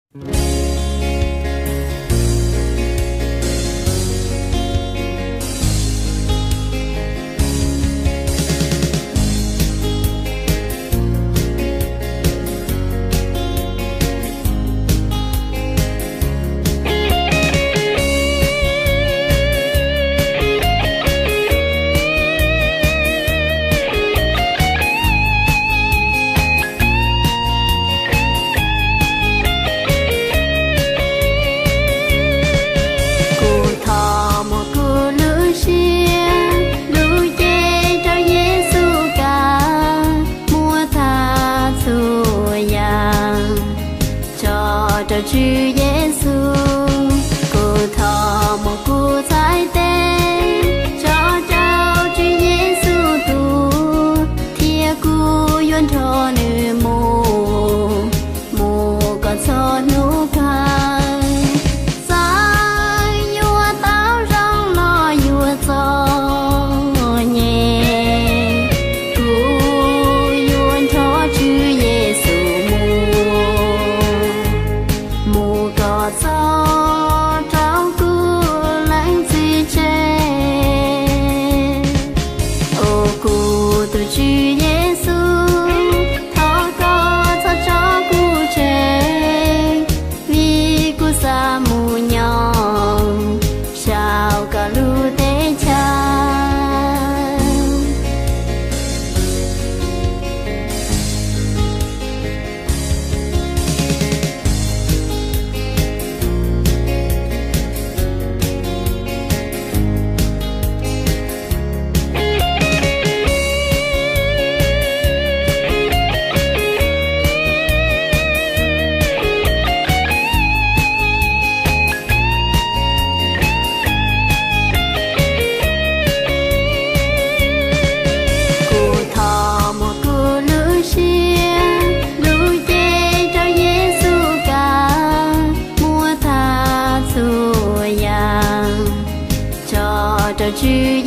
Kuv thov muab kuv lub siab lub cev rau Yexus kav, muab tag txhua yam tso rau Tswv Yexus. Kuv thov muab kuv txhais tes tso rau Tswv Yexus tus, thiab kuv yuav nrog nws mus, mus kom txog hnub kawg. Txawm yuav tau zoo los yuav txom nyem, kuv yuav nrog Tswv Yexus mus, mus kom txog rau kuv leej txiv tsev. Os kuv tus Tswv Yexus, thov koj txhob tso kuv tseg, vim kuv xav mus nyob saum koj lub teb chaws. Kuv thov muab kuv lub siab lub cev rau Yexus kav, muab tag txhua yam tso rau Tswv